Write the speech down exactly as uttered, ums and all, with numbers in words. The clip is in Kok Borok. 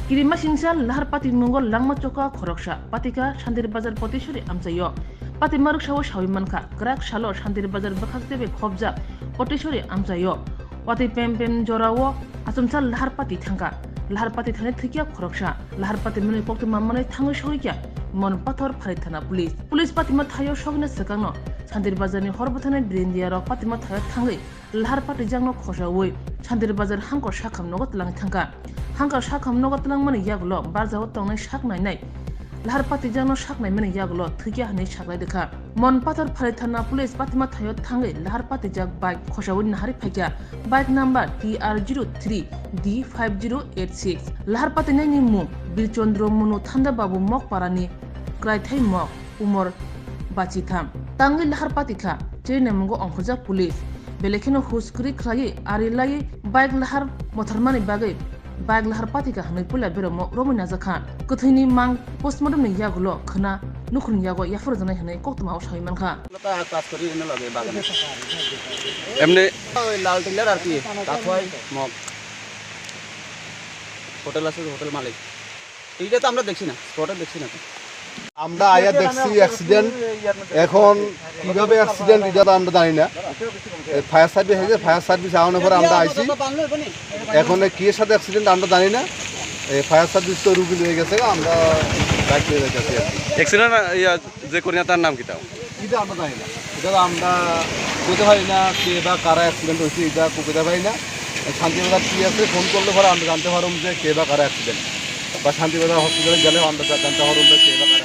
Kirimasingcha Lahar Pati mungo langma choka khoroksa, patika Santir Bazar Potishori amchaio. Patima rwksao sawi mankha, kwrak salo Santir Bazar bwkhak tebe khopjak Potishori amchaio. Watwi pem pem jorao achomsa Lahar Pati thangkha. Lahar Pati thani thwikya khoroksa. Lahar Pati mwnwi koktwma manwi thangwi sogwikya Mon Pathor Phalwi Thana Police. Police Patima thaio sogwina swkangno Santir Bazarni hor bwthani Brindia rok Patima thaio thangwi Lahar Pati jakno khosaui Santir Bazar hangkor sakham nogo twlangwi thangkha. Hangkor sakham nogo twlangmani yagulo barjao tongnai sak nainai Lahar Pati jakno sak naimani yagulo thwikya hwnwi saklai rwkha. Mon Pathor Phalwi Thana Police Patima thaio thangwi Lahar Pati jak bike khosaui naharwi phaikha. Bike number T R zero three D five zero eight six. Lahar Pati naini mung Birchandra Munu Thanda Babu Mokparani, Kraithai Mok, umor bachitham. Tangwi Lahar Pati kha, chini mungo ongkhorjak police. Belai kheno huskri khlaiwi ari laiwi bike Lahar motharmani bagwi bike Lahar Pati kha hwnwi puila beramo romwi najakha. Kwthwini mang postmortem ni yagulo khwna nukhungni yago yapharjaknai hwnwi koktwmao sawi mankha. Lata kaas kori ene lage bagane. Emne ওই লাল টিলার আর কি, কাথুয়াই mug. Hotel আছে, হোটেল মালিক। এইটা তো আমরা দেখছি না, স্পটে দেখছি না তো। আমরা আয়া দেখছি অ্যাক্সিডেন্ট। এখন কিভাবে অ্যাক্সিডেন্ট, এটা তো আমরা জানি না। ফায়ার সার্ভিস আছে, ফায়ার সার্ভিস আওয়ানোর পরে আমরা আইছি। এখন কি এর সাথে অ্যাক্সিডেন্ট, আমরা জানি না। ফায়ার সার্ভিস তো রুগী নিয়ে গেছে, আমরা বাইক নিয়ে যাচ্ছি আর কি। অ্যাক্সিডেন্ট ইয়া যে করিয়া তার নাম কিতা? এটা আমরা জানি না। এটা তো আমরা বলতে পারি না কে বা কারা অ্যাক্সিডেন্ট হয়েছে, এটা কইতে পারি না। শান্তিবাজার টিএসএ ফোন করলে পরে আমরা জানতে পারবো যে কে বা কারা অ্যাক্সিডেন্ট, বা শান্তিবাজার হসপিটালে গেলেও আমরা জা-, জানতে পারবো যে কে বা কারা